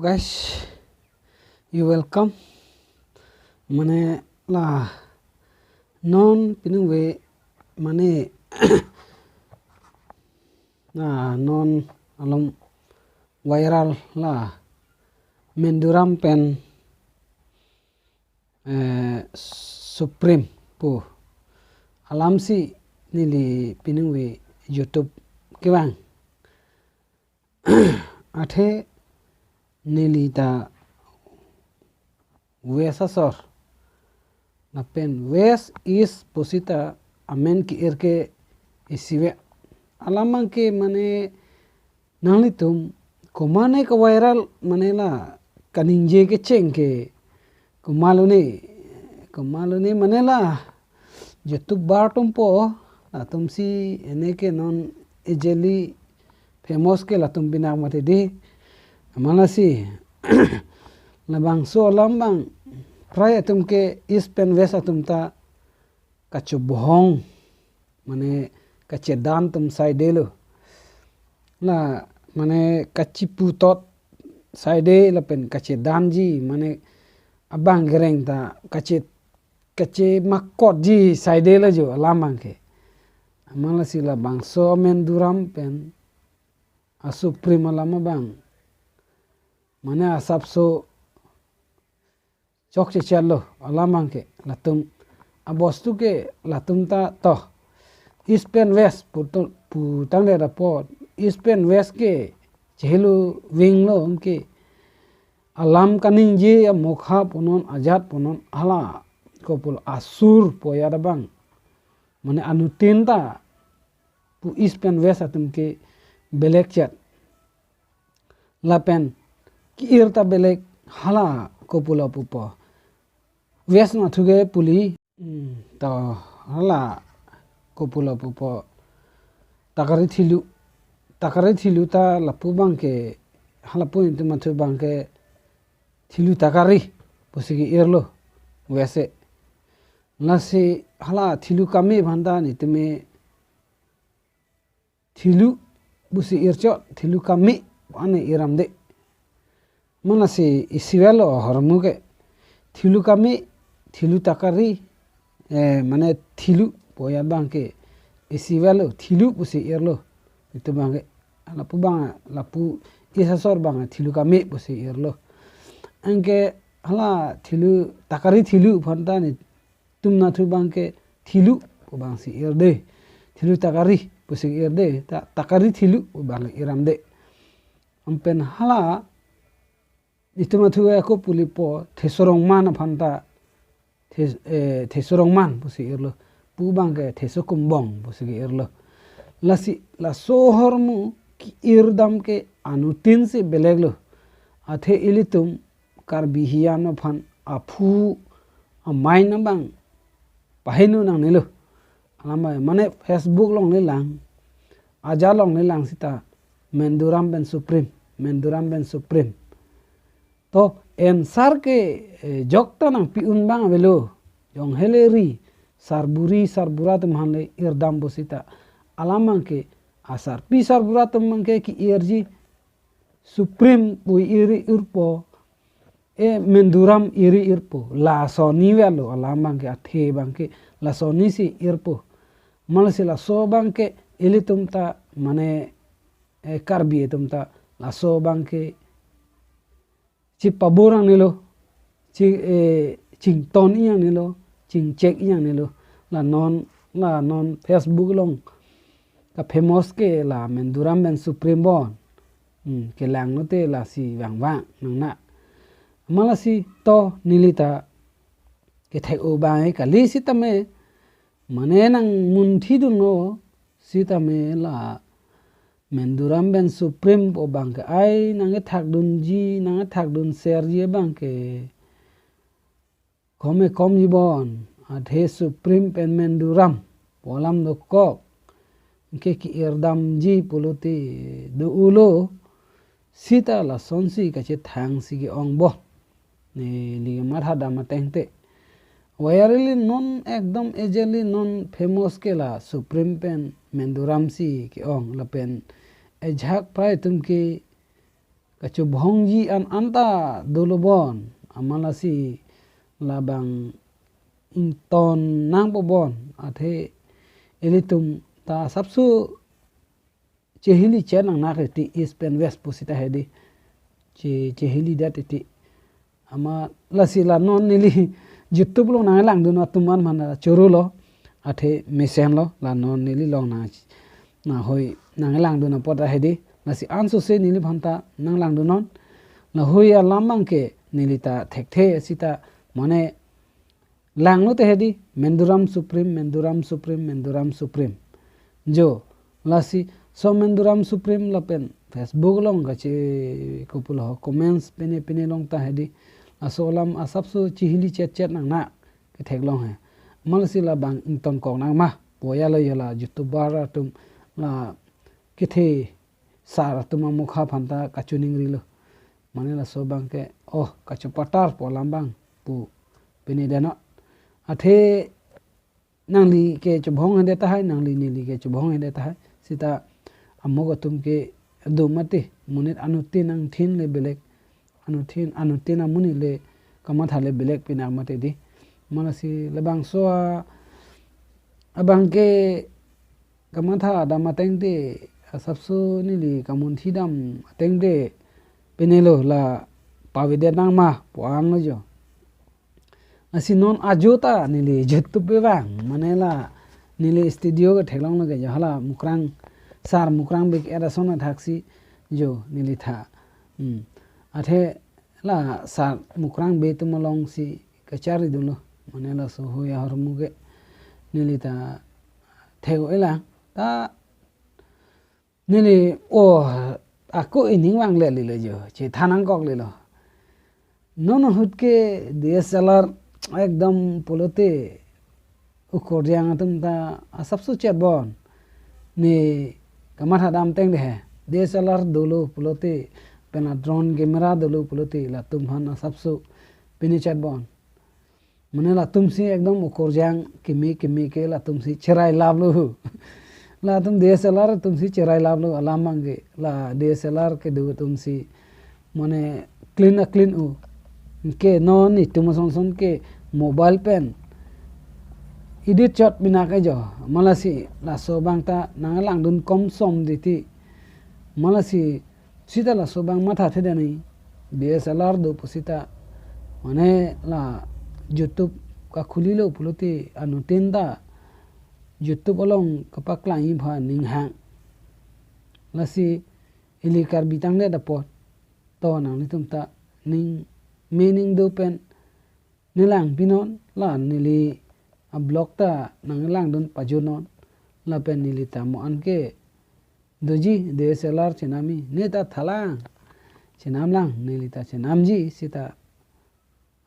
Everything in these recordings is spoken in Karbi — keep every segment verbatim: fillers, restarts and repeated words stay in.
Guys, you welcome. Mane la non piningve mane na non alom viral la Menduram pen eh, Supreme pu alamsi neli piningve YouTube kevang. Athe neli ta West asor lapen West East pusita amen ke-ir ke isivet. Alam abangke mane nanglitum komane ka-viral mane la kaningje kecheng ke komatlo ne, komatlo ne mane la YouTuber atumpo, atumsi ene ke non ejeli famous ke latum binak mati di. Amalasi labangso alam abang prai atum ke East pen West atum ta kachobohong mane kachedan atum saidelo. La mane kachiputot saide lapen kachedanji mane abang gereng ta kache kachemakotji saidelo jo alam abangke. Amalasi labangso Menduram pen a-Supreme alam abang mane asapso chokchechelo alam abangke latum abostu ke latum ta to East pen West puto putangdet apot East pen West ke chehelo vinglo ke alam kaningje amokha punon ajat punon hala kopulo asur poyat abang mane anuttin ta pu East pen West atum ke belek chet lapen ke-ir ta belek hala kopulo pupo West nathu ke puli hmm, to hala kopulo pupo takari thilu takari thilu ta lapu abangke hala pu nitum athu abangke thilu takari pusi ke-irlo West e. Lasi hala thilu kame aphanta nitum e thilu pusi irchot thilu kame ane iramde. Manasi isivetlo ahormu ke thilu kame thilu takari eh, mane thilu poyat abangke isivetlo thilu pusi irlo. Itum abangke lapu abang lapu East asor abang thilu kame pusi irlo. Anke hala thilu takari thilu aphanta nitum nathu abangke thilu pu abangsi irde. Thilu takari pusi irde ta takari thilu pu abang iramde. Anpen hala itum athu ako pulipo Thesorongman aphanta Thes- eh, Thesorongman pusi irlo. Pu abangke Thesokumbong pusi ke-irlo. Lasi laso ahormu ke-irdam ke anuttinsi beleklo. Athe ilitum Karbi hiyan aphan aphu amai nabang paheno nangnelo. Alam mane Facebook along le lang, ajat along le lang sita Menduram pen Supreme, Menduram pen Supreme. To answer ke eh, jokta nangpi-un abang avelo. Jong hele ri sarburi sarbura atum aphan le irdam pusita alam abangke asarpi sarbura atum abangke ke-irji Supreme pu iri irpo, e Menduram iri irpo, lason ni avelo alam abangke athe abangke lason nisi irpo. Malasi laso abangke ilitum ta mane eh, Karbi atum ta laso abangke chipabor nangnelo, chi eh, chington nangnelo, chingchek nangnelo. La non la non Facebook along ka-famous ke la Menduram pen Supreme bon. Hmm, kelang note lasi vangvang nangna. Malasi to neli ta kethek-o abang kali sitame mane nangmunthidunlo sitame la Menduram pen Supreme pu abangke ai nangkethakdunji nangkethakdun serji abangke kome komji bon athe Supreme pen Menduram pu alam dokok ke ke-irdamji pulote do-olo sita lasonsi kachethangsi ke-ong bon. Neli mathadam ateng te. Wayarli non ekdom ejeli non famous ke la Supreme pen Menduram si ke-ong lapen ejak prai atum ke kachobhongji an anta dolo bon, amat lasi labang ington nangpo bon, athe ilitum ta asapso chehili chenang nang titi, East pen West pusita hedi. Che, chehilidet titi. Amat lasi la non neli YouTube along nanglangdun atum an mana choro lo, athe mesen lo, la non neli along nang, nang hoi nanglangdun apot hedi. Lasi ansose neliphan ta nanglangdunnon. La hoi alam abangke neli ta thekthe sita mane langlo te hedi, Menduram Supreme, Menduram Supreme, Menduram Supreme. Jo, lasi so Menduram Supreme lapen Facebook along kache kopulo comments pine pine along ta hedi. Laso alam asapso chehili chet chet nang nang ketheklong he. Amat lasi labang ington kok nang ma, poya lo yola YouTuber atum la kethe sar atum amokha aphan ta kachoningrilo. Mane laso abangke, oh, kachopatar po alam abang pu pine deno. Athe nangli kechobhong hede tahai, nangli neli kechobhong hede tahai. Sita amok atum ke do mati, monit anuttin angthin le belek, anuttin, anuttin amonit le kamatha le belek pinak mati di. Amat lasi labangso a, abangke kamatha dam ateng te, asapso neli kamunthi dam ateng te, pine lo la pavedet nang ma pu-an lo jo. Lasi non ajo ta neli YouTube pe vang, mane la neli studio ketheklong lo ke jo, hala Mukrang, sar Mukrang bek era sona thaksi jo neli tha. Hmm. Athe la sar Mukrang be atum alongsi kachari dunlo. Mane laso hoi ahormu ke neli ta thek-o-e lang. Ta neli, oh, ako ining vangle lilo jo, chethan nangkok lilo. Non ahut ke D S L R ekdom pulote ukorjang atum ta asapso chet bon. Ne kamatha dam ateng te he. D S L R dolo pulote, pen a drone camera dolo pulote, latum aphan asapso pine chet bon. Mane latumsi ekdom ukorjang keme keme ke latumsi cherai laplo. Latum D S L R atumsi cherai laplo alam abangke, la D S L R kedo atumsi mane clean a clean u. Ke non itum ason son ke mobile pen edit chot pinak ke jo. Amat lasi laso abang ta nanglangdun komsom titi. Amat lasi sita laso abang matha thedani, D S L R do pusita. Mane la YouTube kakhulilo pulote anuttin ta YouTube along kapaklangji aphan ning hang. Lasi ili Karbi tangdet apot to nanglitum ta ning, me ning do pen nelang pinon, la neli a vlog ta nanglangdun pajutnon, lapen neli ta mo-an ke doji D S L R chenamji, ne ta thalang, chenam lang, neli ta chenamji, sita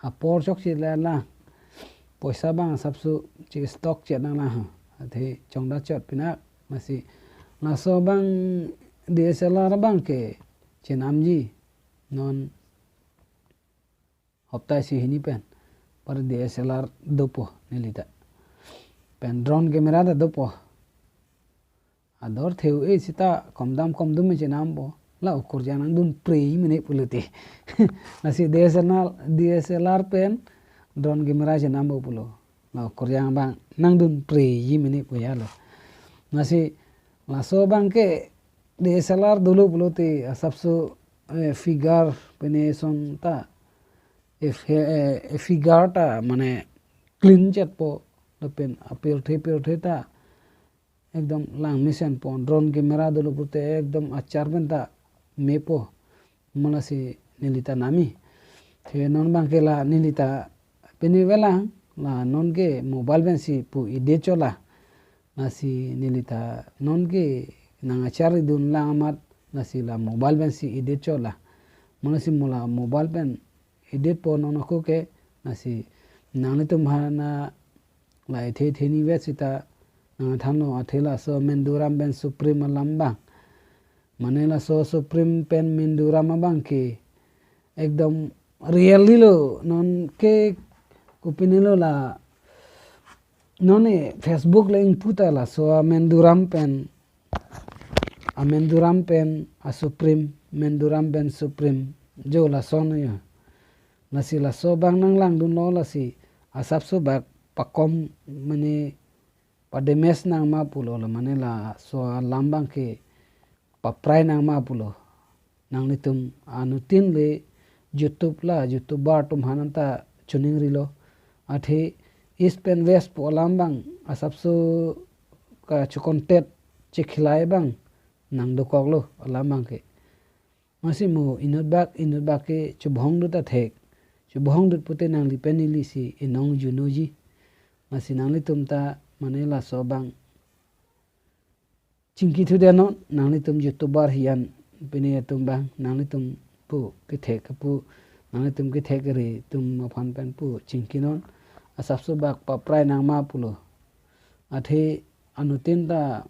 apor chokche le lang, poisa abang asapso che stock chet nang lang, athe chongda chot pinak, masi laso abang D S L R abangke chenamji, non hopta isi hini pen, par D S L R dopo neli ta. Pen drone camera ta dopo. Ador theu e sita komdam komdum me chenampo. La ukorjang nangdun preji mene pulote. Lasi D S L R, D S L R pen drone camera chenampo pulo. La ukorjang abang nangdun preji mene pu ya lo. Lasi laso abangke D S L R dolo pulote asapso, eh, figure pine ason ta, eh, fi-, eh, figure ta mane clean chetpo, lapen apirthe pirthe ta ekdom lang mesenpo, drone camera dolo pulote ekdom achar pen ta mepo. Amat lasi neli ta namji. Te non abangke la neli ta pine velang, la non ke mobile pensi pu edit chot la. Lasi neli ta non ke nang achari dun lang amat, lasi la mobile pensi edit chot la. Amat lasi mo la mobile pen edit po non ako ke, lasi nanglitum aphan la ethe ethe ni vet sita nangthanlo, athe laso Menduram pen Supreme alam abang. Mane laso Supreme pen Menduram abangke ekdom really lo, non ke kopine lo la, non e Facebook le ingpu ta laso a Menduram pen, a Menduram pen a Supreme Menduram pen Supreme jo lason ya. Lasi laso abang nanglangdunlo, lasi asapso bak pakom mane pademes nangma pulo, la mane laso alam abangke paprai nangma pulo. Nanglitum anuttin le YouTube la, YouTuber atum aphan ta choningrilo. Athe East pen West pu alam abang asapso kachokontet chekhelai abang nangdokoklo alam abangke. Masi mo inut bak inut bak ke chubhongdut athek. Chubhongdut pute nangli pen neli si inong junoji. Masi nanglitum ta mane laso abang chingkithudet non, nanglitum YouTuber hiyan pini atum abang, nanglitum pu kethek pu, nanglitum kethek ri atum aphan pen pu chingkinon. Asapso bak paprai nangma pulo. Athe anuttin ta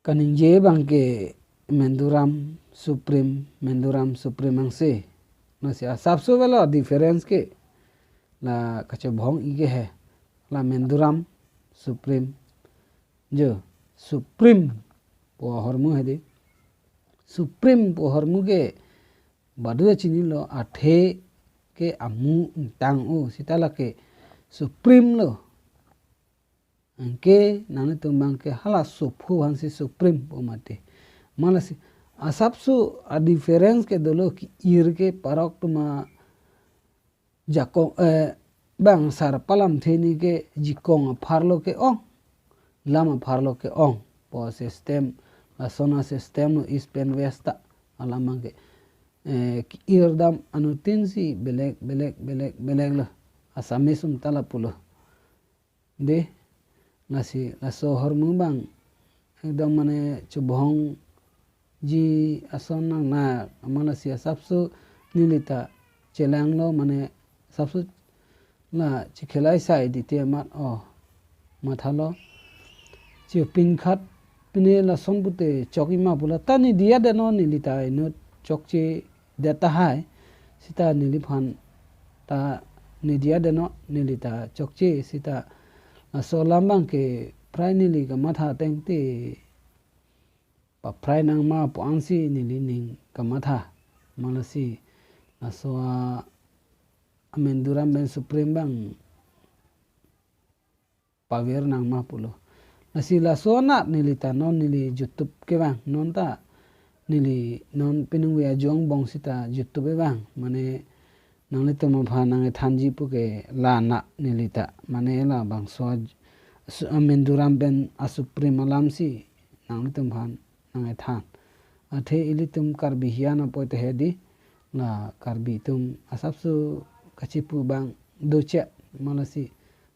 kaningje abangke Menduram Supreme, Menduram Supreme angse. Lasi asapso avelo difference ke. La kachubhong ike he. La Menduram Supreme. Jo, Supreme pu ahormu hedi. Supreme pu ahormu ke baduya chinilo, athe ke amu ingtang-o, sita lake Supreme lo. Anke nanglitum abangke hala sophu aphansi Supreme pu mati. Malasi asapso a-difference ke dolo, ki-ir ke parok atum ajakong, eh, bang sar palamthe ni ke jikong apharlo ke-ong, lam apharlo ke-ong. Pu system, lason asystem lo East pen West ta alam abangke. Eh, ki-irdam anuttin si belek, belek, belek, belek lo. Assamese atum ta lapulo. De, lasi laso ahormu abang ekdom mane chubhongji ason nang na, malasi asapso neli ta chelanglo, mane asapso la chekhelai sai di te amat o mathalo. Chepin khat pine lason pute chok-ima pu la ta neli diya deno, neli ta inut chokche det tahai, sita neliphan ta neli diya deno, neli ta chokche, sita laso alam abangke prai neli kamatha ateng te paprai nangma pu ansi neli ning kamatha. Malasi laso a, a Menduram pen Supreme abang paver nangma pulo. Lasi laso anat neli ta non neli YouTube kevang, non ta neli non peningve ajo angbong sita YouTube kevang. Mane nanglitum aphan nangkethanji puke la anat neli ta. Mane labangso a, su-, a Menduram pen a Supreme alam si nanglitum aphan nangkethan. Athe ilitum Karbi hiyan apot te hedi, la Karbi atum asapso kachipu abang doche, malasi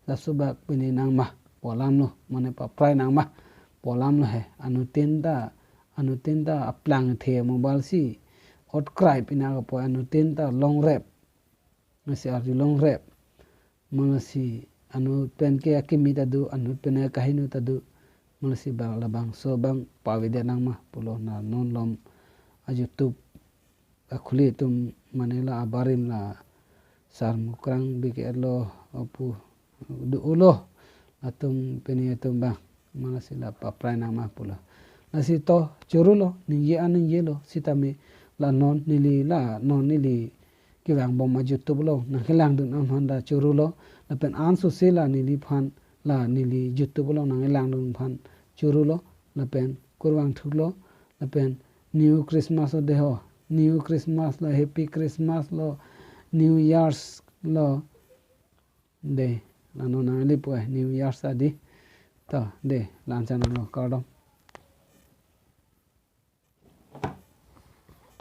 asapso bak pini nangma pu alam lo, mane paprai nangma pu alam lo he. Anuttin ta, anuttin ta aplang the mobile si otkrai pina kapo, anuttin ta longrep. Lasi arjulongrep. Malasi anut pen ke akimi ta do, anut pen akaheno ta do. Malasi bang labangso abang pavedet nangma pulo, na non lom a YouTube akhuli atum mane la abarim la Sar Mukrang B K L lo, apu do-olo, atum pini atum abang. Malasi la paprai nangma pulo. Lasi to choro lo, ningje an ningje lo, sitame la non neli, la non neli kevang bom a YouTube along nangkelangdun aphan ta choro lo, lapen ansose la neliphan, la neli YouTube along nangkelangdun aphan choro lo, lapen kurvangthu lo, lapen New Christmas lo deho, New Christmas lo, Happy Christmas lo, New Year's lo. De, la non nanglipo eh, New Year's adi. To, de, la-an chan lo, kardom.